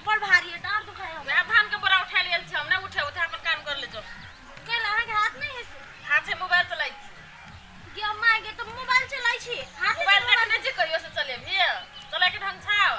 बड़ भारी है, डांट दुखाय हमरा। वएह धान के बोरा उठा लेल छी, हम नहि उठे उठा अपन काम कर ले जो। कैला अहाँके हाथ नहि है से? हाथ से मोबाइल चलाइ छी। गे माय गे, तऽ मोबाइल चलाइ छी? हाथ से मोबाइल देखने छी कहियो से चलेबही? चलाय के ढंग छौ?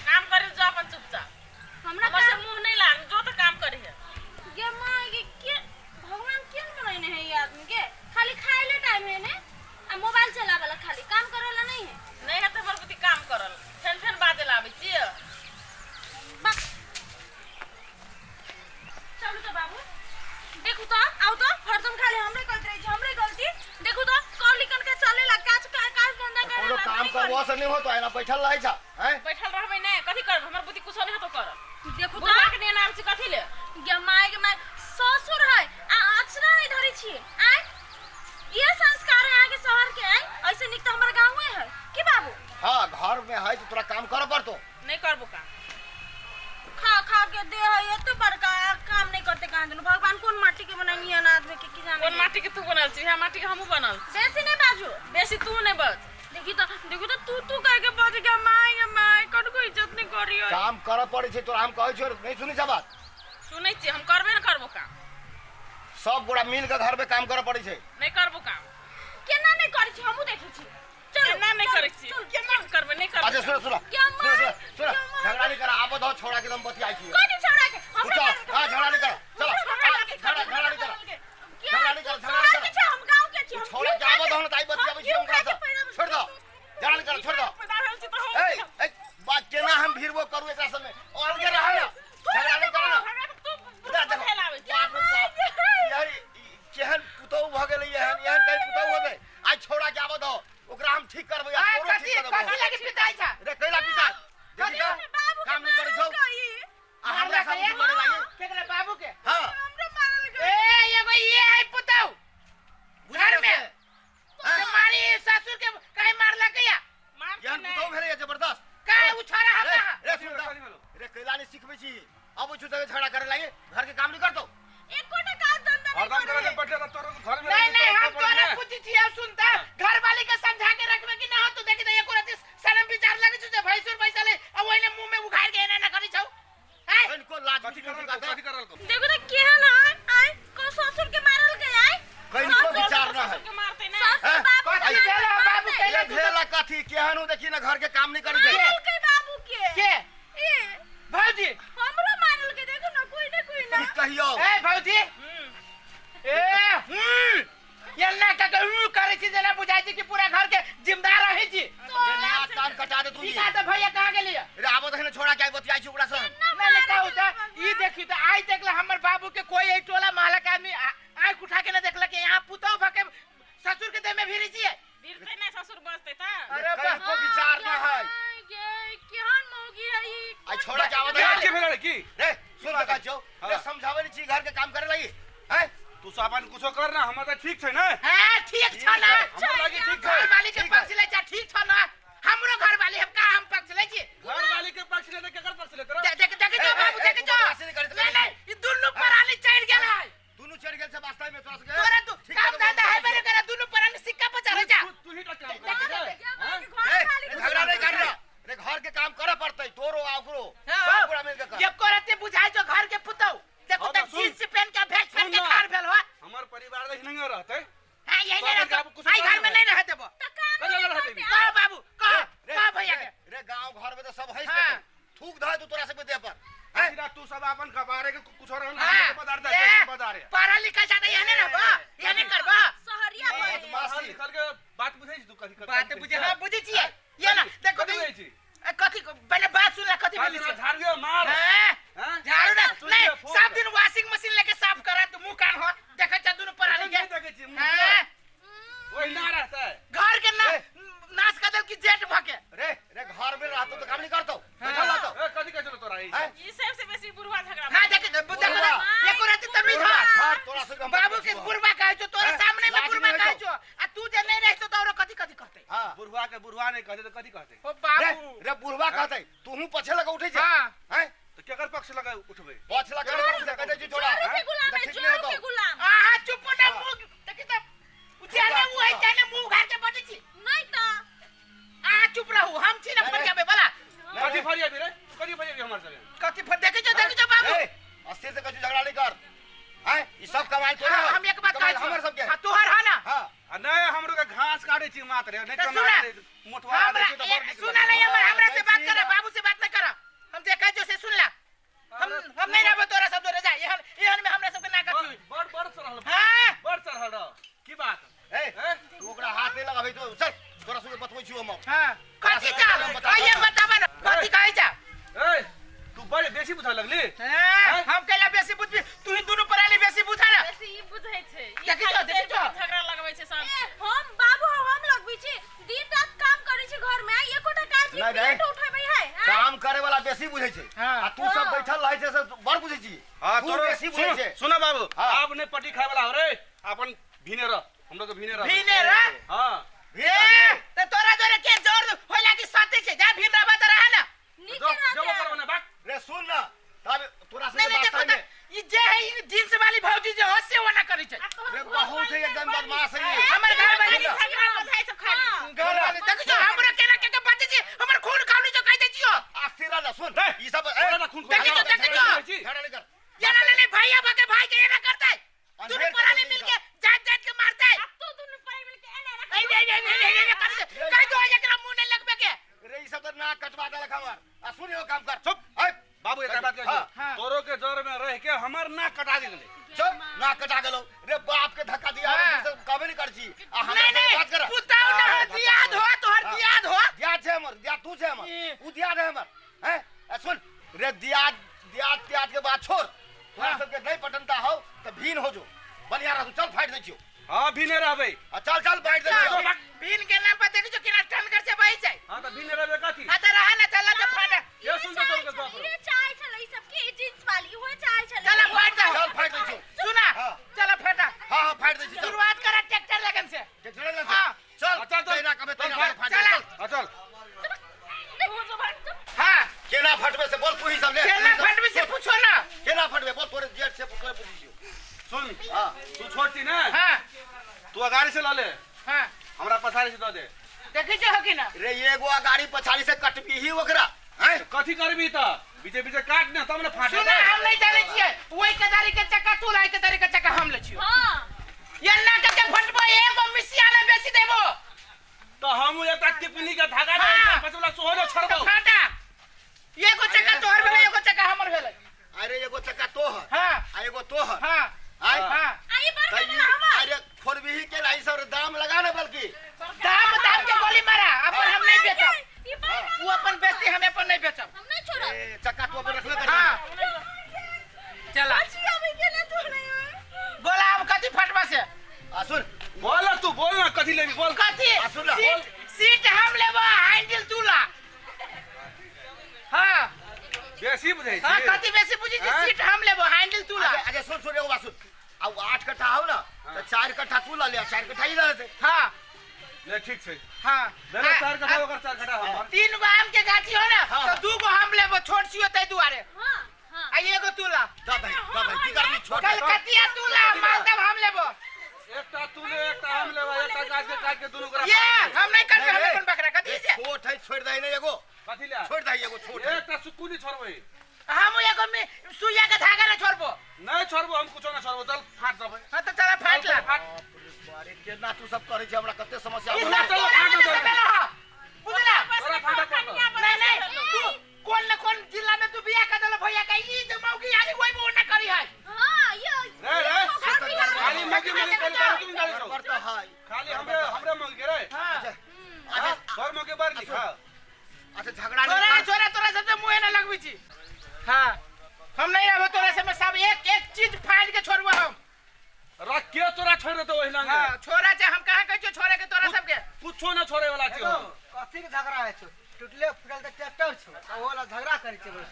काम करे जो अपन चुपचाप। हमरा हमर से मुँह नहि लाग, जो तऽ काम करे। गे माय गे, के भगवान केहन बनेने है ई आदमी के? खाली खाए ले टाइम है ने, आ मोबाइल चलावे ला, खाली काम करे ला नहीं है। नहि हेतै हमर बुद्धि काम करल, फेन फेन बाजे ला आबै छियै। बा- चलू तऽ बाबू, देखू तऽ, आउ तऽ, हरदम खाली हमरे कहैत रहै छी, हमरे गलती। देखू तऽ कौली कन के चले ला, काज काज धंधा करे कोनो ला काम नहीं करबो करी। से नहीं होतो, एना बैठल रहै छा हैं? बैठल रहबै नहि, कथी करबै? हमर बुद्धि कुछो नहि हेतौ करल। देखू बुढ़वा तऽ के नेना आबै छी कथी ले? गे माय गे माय, ससुर है आ अचरा नहीं धरै छी। आय ये संस्कार है अहाँके शहर के? आय ऐसे नीक तऽ हमर गाँवे है की बाबू? हाँ, घर में है तो तोरा काम करे पड़तो। नहि करबो काम। खा खा के दे है एते बड़का, आ काम नहीं करते। कहाँ दुनू भगवान कोन माटी के बनानी है आदमी के की जाने। कोन माटी के तू बनल छी? वएह माटी के हमहूँ बनल छी। बेसी नहीं बाजू। बेसी तू नहि बज। देखी तो, देखी तो, तू तू कह के बज गया। My गे my, कनको इज्जत नहीं करियो। काम करे पड़ै छै तोरा, हम कहै छियौ, नहीं सुनै छा बात? सुनै छियै, हम करबे ने करबो काम। सब गोरा मिल के घर में काम करे पड़ै छै। नहि करबो काम। केना नहीं करै छी, हमहूँ देखै छी। चलू। केना नहि करै छी? केना करबै? नहि करबै। अच्छा सुन सुन। क्या सुन सुन सुन, क्या मार? झगड़ा नहीं करा, आबो दो छोड़ा के, हम बतियाइ छी। कोई छोड़ा के हमरा उठो, मारलकै, हाँ, झगड़ा नहीं करा, चलो, हमरा हाँ, मारलकै, झगड़ा झगड़ा नहीं करा, क्या? झगड़ा नहीं करा, तू झगड़ा नहीं शहर के करा। छे, हम गाँव के छी। हम छोड़ा घी के आबो खा दो ना, ताई बतियाबै छी हम ओकरा घी से। खा के पैदा छोड़ दो, झगड़ा नहीं करा, छोड़ दो। पैदा भेल छी तऽ हम ए ए, बात केना हम भिड़बो करू एकरा सब में? अलगे रह ना, झगड़ा नहीं करा ना। झगड़ा तऽ तू इधर देखो, बुढ़वा आबै छी। बाप रे बाप, यही केहन पुतहु भऽ गेलै एहन, एहन कहीं पुतहु होतै? आइ छौड़ा के आबऽ दहो, ओकरा हम ठीक करबै आ आ, तोरो कथी ठीक कर कथी देबौ। लागी पिताइ छा? रे कैला पिता, देखी तऽ बाबू के काम नहीं करै छौ मारलकै ई। आ हमरा सब लड़े लागे। केकरा? बाबू के? हाँ। हमरो मारलकै। ए एगो ये है पुतहु घर में हाँ? के मारी, ससुर के काहे मारलकै या? मारतै केहन नहि। पुतहु भेलै जबरदस्त। काहे उ छोड़ा हम रे कहाँ? रे सुन तऽ, रे कैला नहीं सिखबै छी? अबै छु तऽ झगड़ा करे लागे, घर के काम नहीं करतौ। एकोटा काज धंधा नहीं हरदम करे। करे बैठे रह तोरो घर में। नहीं नहीं, हम तोरा तोरा पूछी छी, अब सुनता घर वाली के समझा के रखबे कि ना हो? तू देखी त एको राति शरम विचार लगे छु जे भैंसुर पैसा ले आ ओइने मुंह में उघाड़ के एना ना करी छौ हैं? इनको लाज कथी करल को? कथी करल को? देखू तऽ केहन है। आय कोन ससुर के मारलकै? आय कहीं विचार ना है। ससुर के मारतै नहि। ससुर हैं? बाबू के कथी भेल है बाबू मारतै। कैला? ये भेला कथी? केहन हो देखी ना, घर के काम नहीं करै छै। मारलकै बाबू के। के? ए भौजी हमरो मारलकै, देखू ना, कोई ना कोई ना। की कहियौ? ए भौजी, ए हम्म एना का के ऊ करे छी जेना बुझाइ छी कि पूरा घर के जिम्मेदार रही छी। रे नाक कान कटा दे तू। ई का त भैया कहाँ गेलियै? रे आबो तखने छोड़ा के, आइ बतियाइ छी ओकरा से। नहीं नहीं, कहू त ई देखी त आइ देखला हमर बाबू के कोई एहि टोला महला के आदमी आँख उठा के न देखला कि यहाँ पुतहु भके ससुर के देह में भिरी छियै। भिड़तै नहि, ससुर बजतै तऽ। अरे कहीं को विचार ना है। गे केहन मौगी है ई? आइ छोड़ा के आबो के दे। भेल रे की? रे सुन त छौ, रे समझाबै नहीं छी घर के काम करे लागी हैं? तू सब अपन कुछो कर ना, हमर तऽ ठीक छै ने। हाँ, ठीक छ ना। हमरा लागी ठीक छै। घर वाली के ठीक है। पक्ष ले जा, ठीक छ ना? हमरो घर वाली हम का हम पक्ष ले छी? घर वाली के पक्ष ले तऽ केकर पक्ष ले तोरा? देख देख ए, जो ए, बाबू ए, देख तू जो। बदमाशी नहीं करी तऽ नहीं करी। नहीं, ई दुनू परानी चढ़ गेल है। दुनू चढ़ गेल छै वास्तव में तोरा सबके। तोरा तू ठीक काम है, धंधा है बने करा, दुनू परानी सिक्का पर चढ़े जा। तू तू ही का काम देख, कर देख, रे। गे माय के ए, घर खाली रे झगड़ा नहीं करना रे, घर के काम करे पड़तै तोरो आ ओकरो, सब गोरा मिल के कर। ये करते बुझाइ जो घर के पुतहु देखो हाँ त तऽ सुन। जींस पहन के भेस्ट पहन के सुन ना। खार भेल हो। हमर परिवार देखि नहीं रहतै। हां, यही सब नहीं के रहतो। आब कुछ आई घर में नहीं नहीं रह देबो। तऽ काम कहिया नहीं रहतै? करतै। कह बाबू, कह। रे, रे, कह भैया रे, के। रे गांव घर में तो सब हंस हाँ। देतौ, थूक धऽ तू तोरा सबके देह पर हैं? सीधा तू सब अपन कबारे के कुछो रहल हाँ, हम पदार्थ ए, पदार्थ पढ़ल लिखल ज्यादा एहने रहबो, एहने करबो। शहरिया बने। बदमाशी। लिखल के बात बुझै छी तू? कथी बात बुझे, हां बुझै छियै। ये ना देखो कथी बुझै छी? ए, कथी पहले बात सुन ले, कथी बोली छै? झाड़ियो मार। हैं? हैं? झाड़ू ना तू नहीं जे फोन सब दिन वॉशिंग मशीन लेके साफ करा तू मुंह कान हो, देखै छ दुनू परानी के। नहीं देखै छी मुँह हैं? के। ओहि ना रहतै। घर के ना ए। नाश कर देल कि जेठ भके। रे रे घर में रहतो तो काम नहीं करतो, बैठल रहतो। ए कथी कहै छलो तोरा ई? हैं? ई सबसे बेसी बुढ़वा झगड़ा। हां, देख देखो बुढ़वा, एको राति तमीज हो। बुढ़वा, घर तोरा सबके हम बाबू के बदमाशी हो। बुढ़वा कहै छौ, तोरे हैं? सामने में लाज बुढ़वा नहीं कहै होइ छौ आ तू जे नहीं रहतो त औरो कथी कथी कहतै। हाँ। बुढ़वा के बुढ़वा नहीं कहतै तऽ कथी कहतै? ओ रे बाबू रे बुढ़वा कहतै, तूहू पछे लगे उठै छै। हाँ। हैं? तऽ केकर पक्ष लगा उठबै? पछ लगे पक्ष लगे कहै छै छोड़ा। जोरू के गुलाम है, ठीक नहीं जोरू होतो। के गुलाम। आहा, चुप ना, मुंह देखी त जाने उ है जाने मुंह उघार के बजै छी। नहीं तऽ आहा चुप रहू, हम छी ना नहीं, फरियाबे वाला। कथी फरियाबी रे? कथी फजेबी हमर संगे? कथी फट देखै छौ, देखै छौ बाबू। ए, अस्थिर से कछु झगड़ा नहीं कर। हैं, ई सब कमाई तोरे हाँ, हो। हम एक बात कमाई कहै हमर छी। सबके। हाँ, तोहर है ना? हां। आ नहीं, हमरो के घास काटे छी मात्र, नहीं तो कमा सुना। मोटवा दै हमरा छी त बड़ नीक सुना लगै। नहीं, हमर हमरा से बात हाँ, कर, बाबू से बात नहीं कर। हम देखै जो से सुन ला। हम हम नहीं रहबो तोरा सब जोरे, जा। एहन एहन में हमरा सबके ना कथी। बड़ बड़ चढ़ल। हां। बड़ चढ़ल रह। की बात? ए, ए? तू ओकरा हाथ नहीं लगाबै तो चल, तोरा सबके बतबै छियौ हम। हां, कथी तोरा चा? सबके बता। आइए बताबा ना, कथी कहै जा? ए, तू बड़ बेसी बुझा लगली। हां, हम कैला बेसी बुझबी? तू ही दुनू पराली बेसी बुझा ना। बेसी ई बुझै छै। ई देखी खाली जो, देखी जो। झगड़ा लगबै छै सब। ए, हम बाबू हम लगबै छी, दिन रात काम करै छी घर में, एकोटा काज नहीं, नहीं। प्लेट उठेबै है आँय? काम करे वाला बेसी बुझै छै। हाँ। आ तू सब बैठल रहै छै से बड़ बुझै छी। हां, तू तोरो बेसी बुझै सुन छै। सुन बाबू, हाँ। आब नहीं पट्टी खाए वाला हो रे, अपन भीने रह, हमरो के भीने रह। भीने रह? हां। भीड़ ए, रह, त तोरा जोरे के जोर होला कि साथे छै? जा भीन रहबा त रह ना। नीके जो रहतै। जो करबो ना बाक। रे सुन ना, तब तोरा नहीं से नहीं, देखो बात त ई जे है, ई जींस वाली भौजी जे हो से ओना करै छै। आ तोहर रे घर बहुत वाली है एकदम बड़ नीक बदमाश है छै। ये। हमर घर वाली झगड़ा बुझाइ छै खाली। घर वाली देखो जो हमरा केना के के बाजै छै, हमर खून खाउनी जो कहि दै छियो। अस्थिर रह ना, सुन। रे, ई सब ए, तोरा ना खून देखी जो, देखी जो। झगड़ा नहीं कर। ये ना ले भैया बके भाई के एना करतै, दुनू अंधेर परानी कर मिल देतै के जात जात के मारतै। आ तू दुनू परानी मिल के एना ए ए ए ए ए ए करै छै। कहि दो एकरा मुंह नै लगबे के। रे ई सब त नाक कटवा देलक हमर। आ सुन, एगो काम कर। चुप। ए, बाबू एक बात कह, हाँ। तोरो के जर में रह के हमर नाक कटा गेलै। चुप, नाक कटा गेलौ। रे बाप के धक्का दिया, हाँ। से कहबे नहीं कर छी। आ हमरा नहीं से नहीं, बात कर। पुताऊ ना हो, दियाद हो, तोहर दियाद हो। दियाद छै हमर, दियाद तू छै हमर। ई। उ दियाद है हमर। हैं? आ सुन, रे दियाद दियाद त्याद के बात छोड़। तोरा हाँ। सबके नहीं पटनता हो त भीन हो जो। बढ़िया रह तू, चल फाट दै छियौ। हां, भीने रहबै। आ चल चल फाट दै छियौ। भीन के नाम पर देखी जो केना टन कर से बहि छै। हां, त भीने रहबै कथी? आ त रहा ना, चला त फाटा। के सुनतै तोरो के गप? इहे चाहै छलै ई सब के, ई जींस वाली उहे चाहै छलै। चला फाट दे। चल फाट दै छियौ। सुना, हाँ। चला फाटा। हां हां, फाट दै छियौ। चल। शुरुआत करा ट्रैक्टर लगन से। ट्रैक्टर लगन से। हाँ। चल, हाँ, चल, चल। तैना कबे तैना चल, फाट दे, चला। चल। हां, चल। तू जो भाग चुप। हां, केना फटबे से बोल तू ही सब ले। केना फटबे से पूछो ना। केना फटबे बोल, तोरे जेठ से तोरे पूछै छियौ। सुन, हां। तू छोट छी ना? हां। तू अगाड़ी से ल ले, हां, हमरा पछाड़ी से the they. देखै छो कि ना? रे एगो अगाड़ी पछाड़ी से कटबी ही ओकरा। हैं? कथी करबी त बीचे बीचे काट ने तब ने फाटे। सुना, हम नहीं जानै छियै। ओइ कदारी के चक्का तू लाई, कदारी के चक्का हम ले छियो। हां। ये ना के फटबो, एगो मिसिया ना बेसी देबो। त हम एकटा टिपनी के धागा दे हाँ। पछुला सोहरो त छोड़बो। फाटा। एगो चक्का तोहर भेलै, एगो चक्का हमर भेलै। अरे एगो चक्का तोहर। हां। आ एगो तोहर। हां। आय। हां। आ ई बड़का त ई- वाला हमर। अरे फोड़बी ही के लाई सब दाम लगा ना बल्कि। दाम दाम के गोली मारा, अपन हम नहीं बेचब। ई बड़का उ अपन बेचती, हम अपन नहीं बेचब। हम नहीं छोड़ब। ए, चक्का तू अपन रखले कर। हां, चला। बचिया भी केना तोड़े। बोला अब कथी फटबा से? आ सुन, बोल ना तू, बोल ना कथी लेबी बोल। कथी? आ सुन ना। सीट सीट हम लेबो, हैंडल तू ला। हां। बेसी बुझै हां, छी। कथी बेसी बुझी छी? हाँ? सीट हम लेबो, हैंडल तू ला। अच्छा अच्छा, सुन सुन एगो बात सुन। आ उ 8 कट्ठा हौ ना, त 4 कट्ठा तू ल ले, 4 कट्ठा ई ल लेतै। हां। ले ठीक छै। हां। ले ले 4 कट्ठा ओकर 4 कट्ठा हमर। 3 गो आम के गाछी हो ना, हाँ। तो 2 गो हम लेबो, छोट छियो तै दुआरे। हां हां। आ एगो तू ला। द भाई, द भाई, की करबी छोट। कलकतिया तू ला, मालदह हम लेबो। एकटा तू ले, एकटा हम लेबै, एकटा गाछ के काट के दुनू गोरा। ये हम नहीं करबे, हम नहीं, अपन बकरा कथी से? छोट है, छोड़ दही ने एगो। कथी ले? छोड़ दही एगो छोट है। एकटा सुक्कू नहीं छोड़बै। हम एगो में सुइया के धागा ना छोड़बो। नहीं छोड़बो, हम कुछो ना छोड़बो, चल फाट जबै। हां, त चला फाट ला। फाट। अरे केना तू सब करै छै, हमरा कते समस्या ई भऽ सब गेल। चल, तोरा फाट वजह से चल। भेलो ह, बुझला? तोरा फाटा पड़तौ। नहीं नहीं, तू कोन न कोन जिला में तू बियाह कर देलो भैया के, ई जे मौगी आली ओइ में ना करी है। हां, ये रे रे, घर बिगाड़ खाली मौगी मौगी करी दारू तुम डाले छौ। गड़बड़ त है। खाली हमरे हमरे मौगी के रे। हां। अच्छा हां, तोर मौगी बार लिखा। अच्छा, झगड़ा तोरा नहीं नहीं कर। छोरा, तोरा सबसे मुंह ना लगबी छी। हां, हम नहीं रहबो तोरा से, मैं सब एक एक चीज फाड़ के छोड़बो हम। रख के तोरा छोड़ देतौ ओहि लंगे। हां, छोरा छै, हम कहां कहै छियो छोरे के तोरा सबके? कुछो ना छोड़े वाला छै। कथी के झगड़ा है छौ? टूटले फूटल त ट्रैक्टर छौ, आ ओ वाला झगड़ा करै छै बस।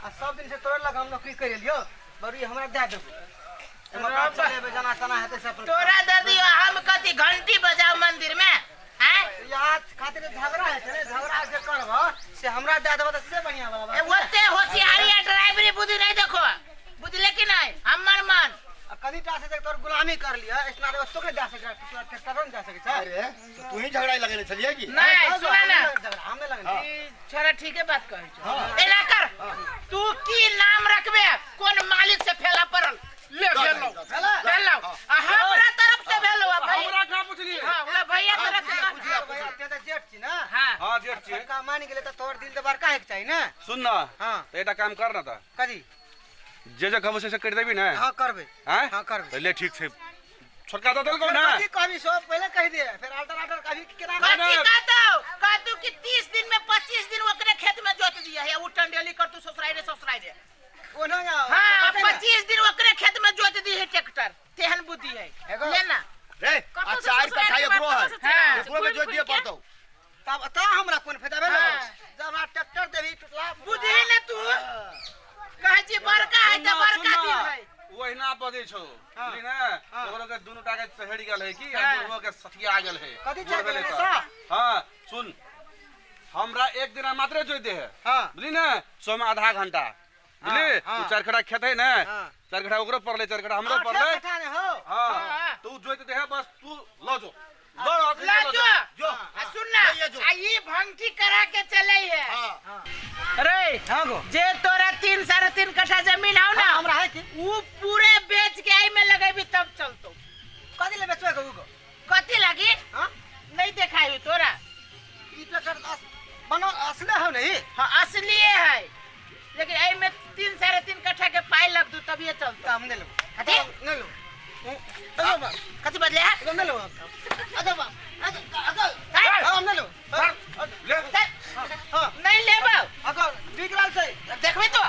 आ सब दिन से तोरे लग हम नौकरी कर लियो, बड़ी हमरा दे देबो। हम अपना चलेबै जना तना हेतै से अपन। तोरा दे दियो, हम कथी घंटी बजाओ मंदिर में? हैं? यहाँ खातिर झगड़ा है छै ने, झगड़ा जे करब से हमरा दे देबो त से बढ़िया बाबा। ए ओते होशियारी आ ड्राइवरी बुद्धि नहीं देखो, बुझले कि नहीं? हमर मन आ कनिटा से तोर गुलामी कर लिया, इतना रे ओतो के दे सकै ट्रैक्टर नहीं दे सकै छै। अरे तो तू ही झगड़ा लगेले छलियै की? नहीं, सुना ना। झगड़ा हम नहीं लगेले। ई छोरा ठीके बात कहै छौ। हाँ। एना कर, हां। त एकटा काम कर न त। कथी? जे जे कहबो से कर देबी ने? हां करबे। हां हां करबे। ले ठीक छै। छोटका दऽ देलकौ ना? कथी कहबी सब पहिले कहि दे, फिर अल्टर अल्टर कभी केना। कथी कहतौ? कहतौ कि 30 दिन में 25 दिन ओकरे खेत में जोत दिया है, उ टंडेली कर तू ससुराई रे ससुराई रे। ओना हां 25 दिन ओकरे खेत में जोत दी है ट्रैक्टर, तेहन बुद्धि है। ले ना रे आ 4 कट्ठा एकरो है, एकरो के जोत दिए पड़तौ। तब त हमरा कोन फायदा भेल? जब हमरा ट्रैक्टर देबी टुटला बुझी ने तू कहै छी बड़का है त बड़का दिन है। ओहिना बजै छौ बुझली ने, ओकरो के दुनू टा के चढ़ि गेल है कि आ बुढ़बो के सठिया गेल है। कथी चढ़ि गेल है? हां सुन, हमरा एक दिन मात्रे जोइ दे है। हां बुझली ने, सौ में आधा घंटा बुझली। उ 4 कट्ठा खेत है ने, 4 कट्ठा ओकरो पड़ले, 4 कट्ठा हमरो पड़ले। हां तू जोइत दे है बस, तू ल जो ल जो जो। आ सुन ना, आ ई भंगठी करा के चलै है। हां अरे हां गो, जे तोरा 3 साढ़े 3 कट्ठा जमीन हौ ना, हमरा है कि उ पूरे बेच के आई में लगेबी तब चलतो। कथी ले बेचबे गो? गो कथी लागी? हां नहीं देखाई तोरा ई ट्रैक्टर बनो असले हौ नहीं? हां असलिए है, लेकिन आई में 3 साढ़े 3 कट्ठा के पाई लग दू तब ये चलतो। हम नहीं लेबो। कथी नहीं लेबो? कथी बदले है? नहीं लेबो। अगो अगो अगो हम नहीं लेबो। ले हां नहीं लेबो। अगो बिक रहल छै देखबे तो।